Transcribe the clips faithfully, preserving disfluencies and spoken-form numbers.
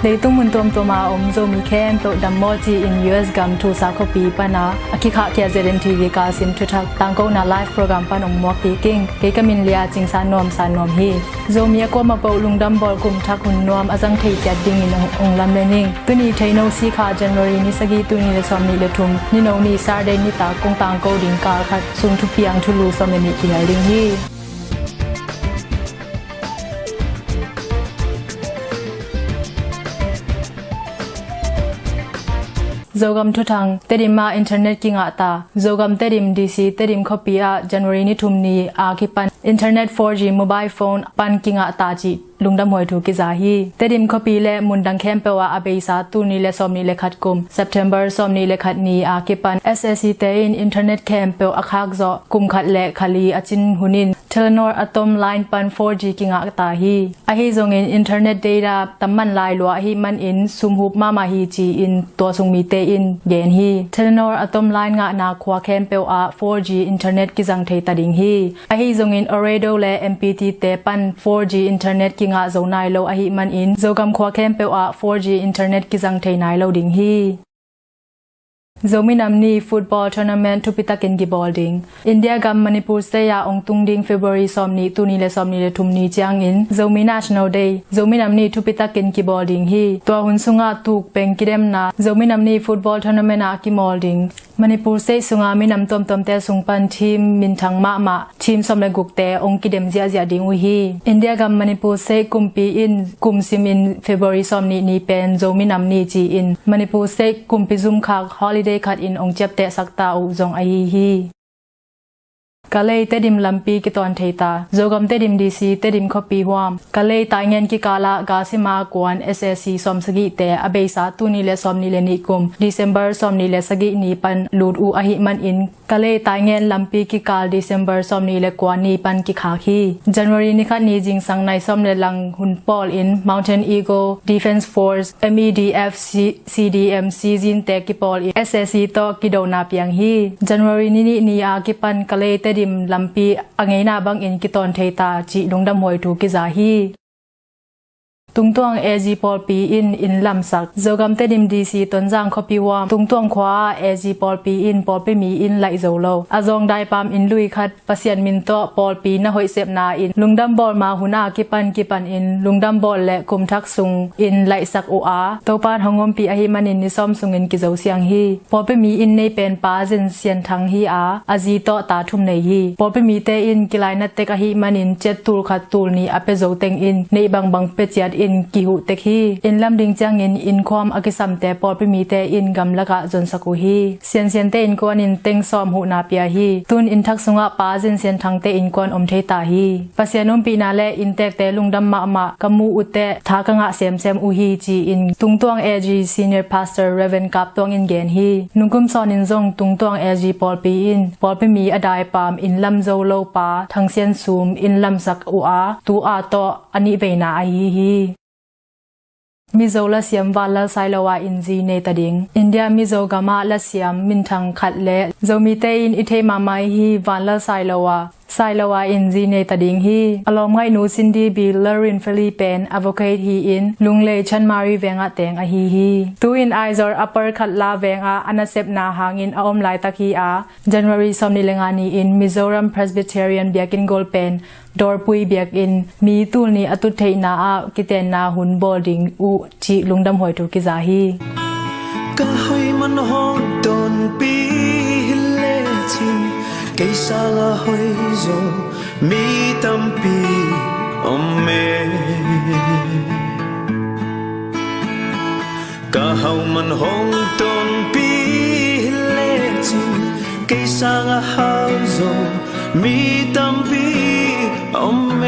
Leitung mun tuamtuam a om Zomi khempeuh dammaw ci-in U S gam Tulsa khuapi pana a kikhahkhia Z N T V kalsim thuthak tangkona live program pan ong muak kik ing. Kei ka min Lia Cing San Nuam San Nuam hi. Zomi a kuamah peuh lungdam bawl kum thak hun nuam a zang thei ciat dingin ong, ong lamlen ing. Tuni Theino sikha January ni sagih, tul nih le sawmnih le thum, nino ni Saturday nitak kong tangko ding kal khat sung thupiang thulu sawm le nih kihel ding hi. Zogam thuthang, Tedim ah internet kingah ta. Zogam Tedim D C Tedim khuapi ah January ni thum ni a kipan internet four G mobile phone pan kingah ta cih lungdamhuai thu kiza hi. Tedim khuapi le mundang khempeuh ah a beisa tul nih le sawmnih le khat kum September sawmnih le khat ni a kipan S A C te in internet khempeuh a khak zawh kum khat le kha li a cin hun in Telenor Atom Line pan four G kingah ta hi. Ahi zongin internet data tam man lai lua ahih manin sum hup mahmah hi ci-in tua sung mite in gen hi. Telenor Atom Line ngahna khua khempeuh ah four G internet kizang thei ta ding hi. Ahi zongin Ooredoo le M P T te pan four G internet kingah zo nai lo ahih manin Zogam khua khempeuh ah four G internet kizang thei nai lo ding hi. Zomi Nam Ni Football Tournament thupi takin kibawl ding. India gam Manipur State ah ong tung ding February sawmnih, tul nih le sawmnih le thum ni ciangin Zomi National Day, Zomi Nam Ni thupi takin kibawl ding hi. Tua hun sungah tuk peng kidemna Zomi Nam Ni Football Tournament ah kimawl ding. Manipur State sunga minam tuamtuamte sung pan team minthang mahmah team sawm le gukte ong kidem ziahziah ding uh hi. India gam Manipur State kumpi in kum simin February sawmnih ni pen Zomi Nam Ni ci-in Manipur State kumpi zumkhak holiday khat in ong ciaptehsak ta uh zong ahi hi. Kalay Tedim lampi kitawn thei ta. Zogam Tedim D C Tedim khuapi huam Kalay Taingen kikal ah galsima kuan S A C sawmsagihte a beisa tul nih le sawmnih le nih kum December sawmnih le sagih ni pan lut uh ahih manin Kalay Taingen lampi kikal December sawmnih le kua ni pan kikhak hi. January ni khat ni zingsang nai sawm le lang hun pawl in Mountain Eagle Defence Force, M E D F, C-, C D M Sizin te kipawl in S A C tawh kidona piang hi. January ni nih ni a kipan Kalay Tedim lampi a ngeina bangin kitawn thei ta cih lungdamhuai thu kiza hi. Tungtuang A G pawlpi in inn lamsak. Zogam Tedim D C Tonzang khuapi huam Tungtuang khua ah A G pawlpi in pawlpi mi inn laih zo lo. A zawng daipam inn lui khat Pasian min tawh pawlpi na hoih sepna in lungdam bawl ma hun a kipan kipan in lungdam bawl le kum thak sung in laihsak uh a, Topan hong ompih ahih manin ni sawm sungin kizo siang hi. Pawlpi mi inn nei pen Pa Zen Sian Thang hi a, a zi tawh ta thum nei hi. Pawlpi mite in kilainat tek ahih manin ciat tul khat tul nih a pia zo teng in neih bangbang pia ciat in kihuh tek hi. Inn lam ding ciangin innkhuam a kisamte pawlpi mite in gamlak ah zonsak uh hi. Siansiante innkuan in teng sawm huhna pia hi. Tun inn thak sungah Pa Zen Sian Thangte innkuan om thei ta hi. Pasian ompihna le inntekte lungdam mahmah ka mu uh teh tha ka ngah semsem uh hi ci-in Tungtuang A G Senior Pastor Reverend Kap Tuang in gen hi. Nungkum Sawn in zong Tungtuang A G pawlpi in pawlpi mi a daipam inn lam zo lo pa Thang Sian Sum inn lamsak uh a, tu a tawh a nih veina ahi hi. Mizo lasiam Vanlal Sailowa in zi nei ta ding. India Mizo gam ah lasiam minthang khat le Zomite in i thei mahmah hi Vanlal Sailowa, Sailowa in zi nei ta ding hi. A lawmngaihnu Cindy B Lalrinfeli pen advocate hi-in Lunglei Chanmari veng ah teng ahi hi. Tu-in Aizawl Upper Khatla veng ah a nasepna hangin a om laitak hi a, January sawmnih le nga ni-in Mizoram Presbyterian Biakinn Golden Doorway biakinn mi tul nih a tut theihna ah kitenna hun bawl ding uh cih lungdamhuai thu kiza hi. Ka hoih man hong tonpih hi lecin kei sangah hoih zo mi tampi om e. Ka hau man hong tonpih hi lecin kei sangah hau zo mi tampi om e.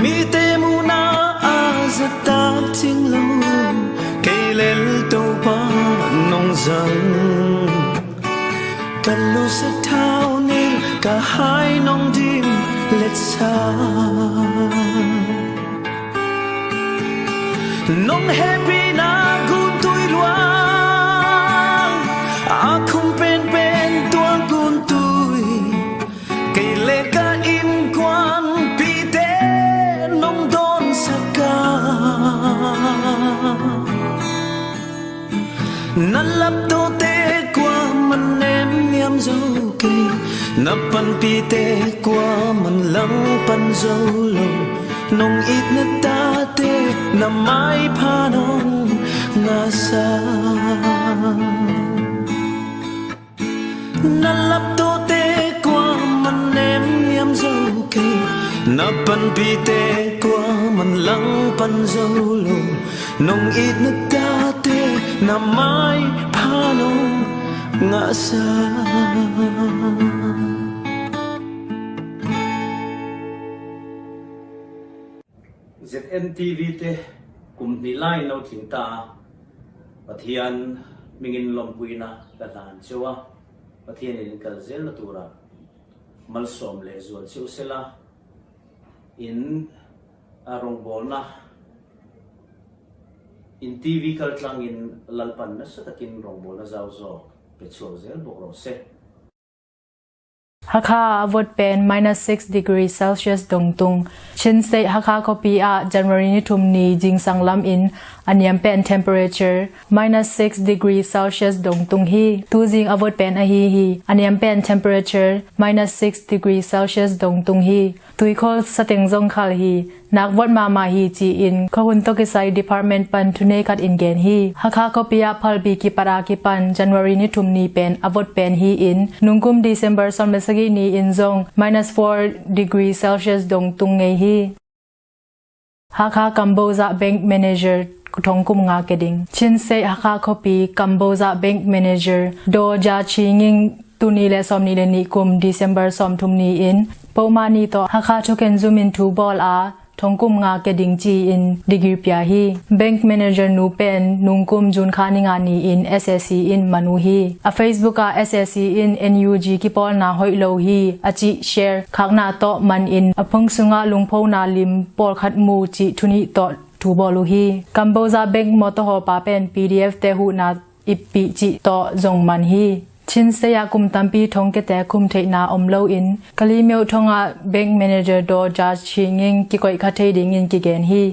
Mite muhna a zahtak cing lo kei lel Topa nong zang. Ka lusa thau ning ka hai nong dim letsa. Nong hehpihna guntui luang a khum penpen tua guntui kei le ka innkuanpihte nong Na panpihte kuaman langpan zo lo, nong itna tate na maipha nong ngahsa. Na laptohte kuaman nemniam zo kei, na panpihte kuaman langpan zo lo, nong itna tate na maipha nong ngahsa. Z N T V te kum hnih lai no tling ta, Pathian mingin lompuina ka hlan cio a, Pathian in kal zel na tura malsawm le zual cio sela in a rongbawlna in T V kaltlangin Lalpan nasatakin rongbawlna zauzaw pe suak zel bawk rawh se. Hakha a vot pen minus six degree Celsius dongtung. Chin State Hakha khuapi ah January ni thum ni zingsang lam in a niam pen temperature minus six degree Celsius dongtung hi. Tuzing a vot pen ahi hi. A niam pen temperature minus six degree Celsius dongtung hi. Tuikhol sateng zong khal hi. Nak vot mahmah hi ci-in khuahun tawh kisai department pan thunei khat in gen hi. Hakha khuapi ah phalbi kipat a kipan January ni thum ni pen a vot pen hi-in nungkum December sawm le sagih ni in zong minus four degree Celsius dongtung ngei hi. Hakha Kamboja Bank Manager thongkum nga keding. Chin State Hakha khuapi Kamboja Bank Manager Daw Ja Chi Nging tuni le sawm ni le nih kum December sawm thum ni in pohmah ni tawh Hakha thuken zumin thu bawl a thongkum nga keding ci-in degree pia hi. Bank manager nu pen nungkum June kha ni nga ni in S A C in man uh hi. A Facebook ah S A C in N U G kipawlna hoih lo hi a cih share khakna tawh man in a phone sungah lungphona lim pawlkhat mu cih thunih tawh thu bawl uh hi. Kamboja Bank mawtaw hawpa pen P D F te huhna ippih cih tawh zong man hi. Chin State ah kum tampi thongkiate khum theihna om loin Kalaymyo thongah bank manager Daw Ja Chi Nging kikoih kha thei dingin kigen hi.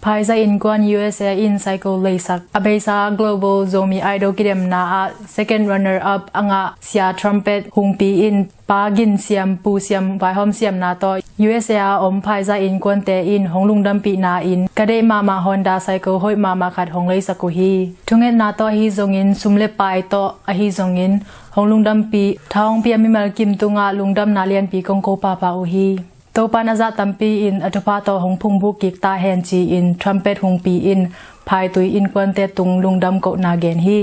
Phaizah innkuan U S A in cycle leisak. A beisa Global Zomi Idol kidemna ah second runner up a ngah Sia Trumpet Hungpi in Pa gin siam, pu siam, vaihawm siamna tawh U S A a om phaizah innkuante in hong lungdampihna in ka deih mahmah Honda cycle hoih mahmah khat hong leisak uh hi. Thungetna tawh ahi zongin, sum le pai tawh ahi zongin hong lungdampih, tha hong pia mimal kim tungah lungdamna lianpi kong ko pahpah uh hi. Topa in a zah tampi in a thupha tawh hong phungbuk kik ta hen ci-in Trumpet Hungpi in phaitui innkuante tung lungdam kohna gen hi.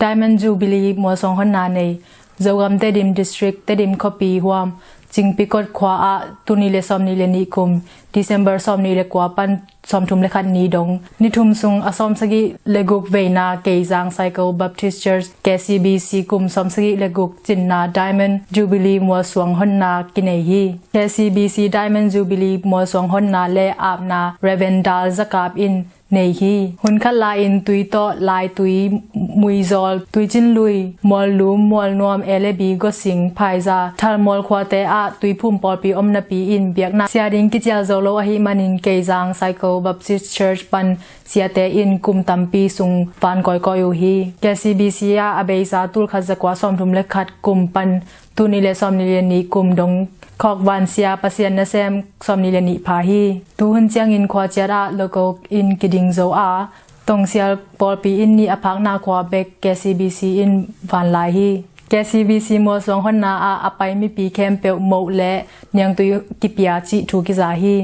Diamond Jubilee mualsuang honna nei Zogam Tedim District, Tedim khuapi huam Cingpikot khua ah tuni le sawm ni le nih kum December sawm ni le kua pan sawm thum le khat ni dong ni thum sung a sawm sagih le guk veina Keizang Cycle Baptist Church K C B C kum sawm sagih le guk cinna Diamond Jubilee mualsuang honna kinei hi. K C B C Diamond Jubilee mualsuang honna le apna Reverend Dal Zakap in nei hi. Hun khat lai-in tui tawh, laitui, muizawl, tuicinlui, muallum, mualnuam, e le bi, gosing, phaiza, thalmual khuate ah tuiphum pawlpi om napi in biakna sia ding kicial zo lo ahih manin Keizang Cycle Baptist Church pan siate in kum tampi sung van kawikawi uh hi. K C B C ah a beisa tulkhat zakua sawmthum le khat kum pan tuni le sawmni le nih kum dong khawk vansia Pasian nasem sawmni le nih pha hi. Tuhun ciangin khua ciat ah local in kiding zo a, tongsial pawlpi inn nih a phakna khua bek K C B C in van lai hi. K C B C mualsuang honna ah a pai mipi khempeuh moh le niangtui kipia cih thu kiza hi.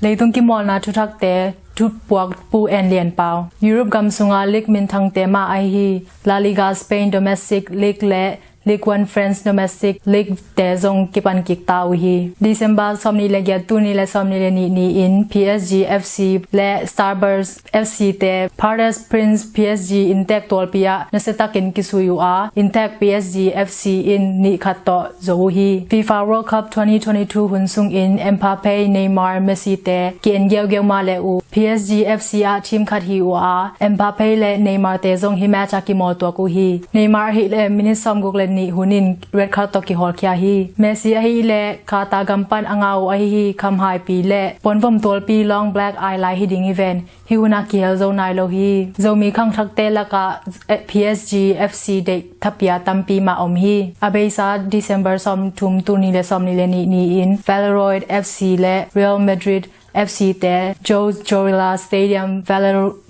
Leitung kimawlna thuthakte thupuak Pu En Lian Pau. Europe gam sunga lik minthangte mah ahi hi. La Liga Spain domestic league le Ligue one France domestic league te zong kipan kik ta uh hi. December sawmni le giat, tuni le sawmni le nih ni-in P S G F C le Starburst F C te Parc des Princes P S G inntek tualpi ah nasiatakin kisui uh a, inntek P S G F C in nih khat tawh zo uh hi. FIFA World Cup twenty twenty-two hun sungin Mbappe, Neymar, Messi te ki-en giaugiau mah le uh P S G F C ah team khat hi uh a, Mbappe le Neymar te zong hih match ah kimawl tuak uh hi. Neymar ahih leh minute sawmguk le nih hun in red card tawh kihawlkhia hi. Messi ahih leh Qatar gam pan a ngah uh ahi hi. Khamhaipi le puanvom tualpi long black eye lai hi ding hi ven, hih hun ah kihel zo nai lo hi. Zomi khangthakte lakah P S G F C deih thapia tampi mah om hi. A beisa December sawmthum, tul nih le sawmnih le nih ni-in Valladolid F C le Real Madrid F C te Jose Zorrilla Stadium,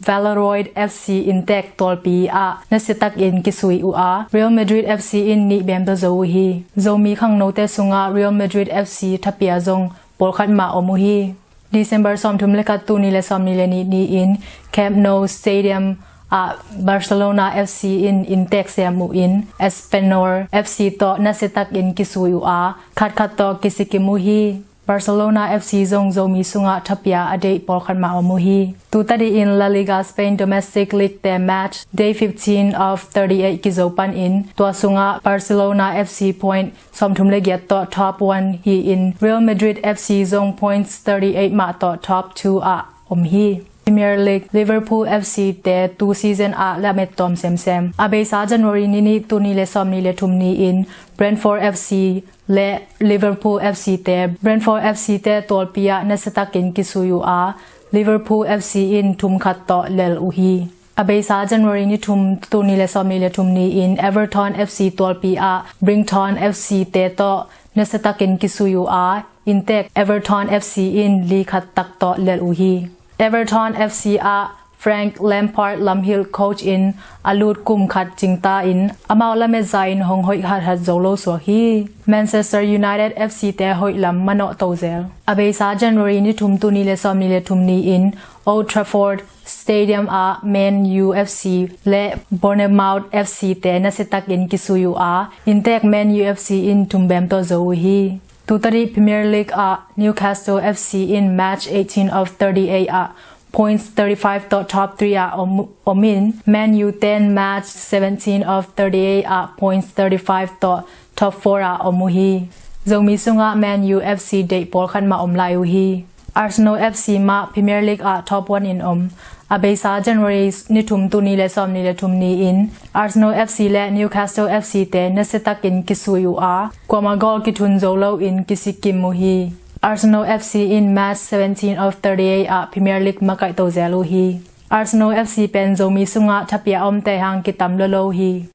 Valladolid F C inntek tualpi ah nasiatakin kisui uh a, Real Madrid F C in nih bem tawh zo uh hi. Zomi khangnote sungah Real Madrid F C thapia zong pawlkhat mah om uh hi. December sawmthum le khat, tul nih le sawmnih le nih ni-in Camp Nou Stadium ah Barcelona F C in inntek sem uh in Espanyol F C tawh nasiatakin kisui uh a, khatkhat tawh kisikim uh hi. Barcelona F C zong Zomi sungah thapia a deih pawlkhat mah om uh hi. Tu tadih in La Liga Spain domestic league te match day fifteen of thirty-eight kizo panin tua sungah Barcelona F C point sawmthum le giat tawh top one hi-in Real Madrid F C zong points thirty-eight mah tawh top two ah om hi. Premier League Liverpool F C te tu season ah lamet tawm semsem. A beisa January ni nih, tul nih le sawmnih le thum ni-in Brentford F C le Liverpool F C te, Brentford F C te tualpi ah nasiatakin kisui uh a, Liverpool F C in thum khat tawh lel uh hi. A beisa January ni thum, tul nih le sawmnih le thum ni-in Everton F C tualpi ah Brighton F C te tawh nasiatakin kisui uh a, inntek Everton F C in li khat tak tawh lel uh hi. Everton F C ah Frank Lampard lamhilh coach in a lut kum khat cingta in amau lamet za in hong hoih hathat zo lo suak hi. Manchester United F C te hoih lam manawh to zel. A beisa January ni thum, tul nih le sawmnih le thum ni-in Old Trafford Stadium ah Man U F C le Bournemouth F C te nasiatakin kisui uh a, inntek Man U F C in thum bem tawh zo uh hi. Tu tadih Premier League ah Newcastle F C in match eighteen of thirty-eight ah points thirty-five tawh top three ah om, om in, Man U ten match seventeen of thirty-eight ah points thirty-five tawh top four ah om uh hi. Zomi sungah Man U F C deih pawlkhat mah om lai uh hi. Arsenal F C mah Premier League ah top one in om. A beisa January ni thum, tul nih le sawmnih le thum ni-in Arsenal F C le Newcastle F C te nasiatakin kisui uh a, kuamah goal kithun zo loin kisikim uh hi. Arsenal F C in match seventeen of thirty-eight ah Premier League makaih to zel uh hi. Arsenal F C pen Zomi sungah thapia omte hang kitam lolo hi.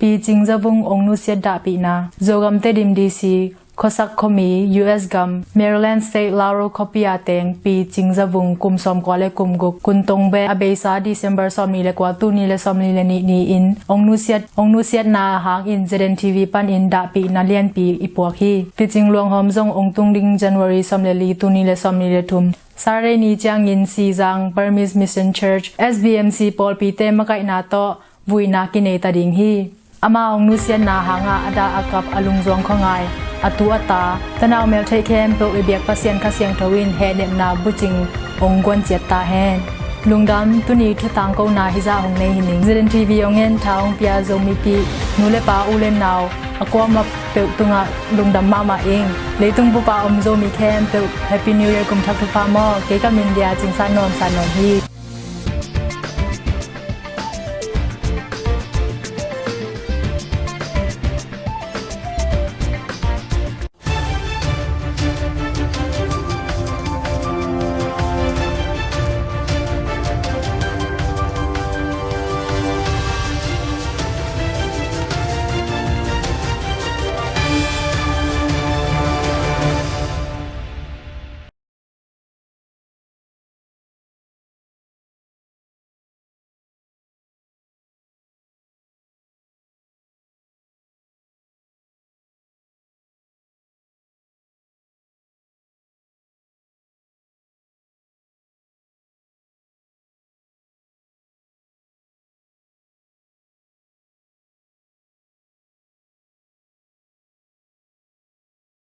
Pi Cing Za Vung ong nusiat dahpihna. Zogam Tedim D C, khuasak khuami, U S gam, Maryland State Laurel khuapi a teng Pi Cing Za Vung kum sawmkua le kum guk, Kun Tong Be, a beisa December sawmnih le kua, tul nih le sawmnih le nih ni-in ong nusiat, ong nusiatna hangin Z N T V panin dahpihna lianpi i puak hi. Pi Cing luanghawm zong ong tung ding January sawm le li, tul nih le sawmnih le thum, Saturday ni ciangin Sizang Burmese Mission Church, S B M C pawlpite makaihna tawh vuihna kinei ta ding hi. Ama ong nusiatna hangah a dah a kap, a lungzuang khuangai, a tu a ta, tanau meltheih khempeuh i biak Pasian Kha Siangtho in hehnepna bucing ong guanciat ta hen. Lungdam. Tuni thu tangkona hizah hong nei hi ning. Z N T V ong en, tha hong pia Zomipi nu le pa, u le nau, a kuamah peuh tungah lungdam mahmah ing. Leitung bup a om Zomi khempeuh Happy New Year, kum thak thupha maw. Kei ka min dia Cing San Nuam, San Nuam hi.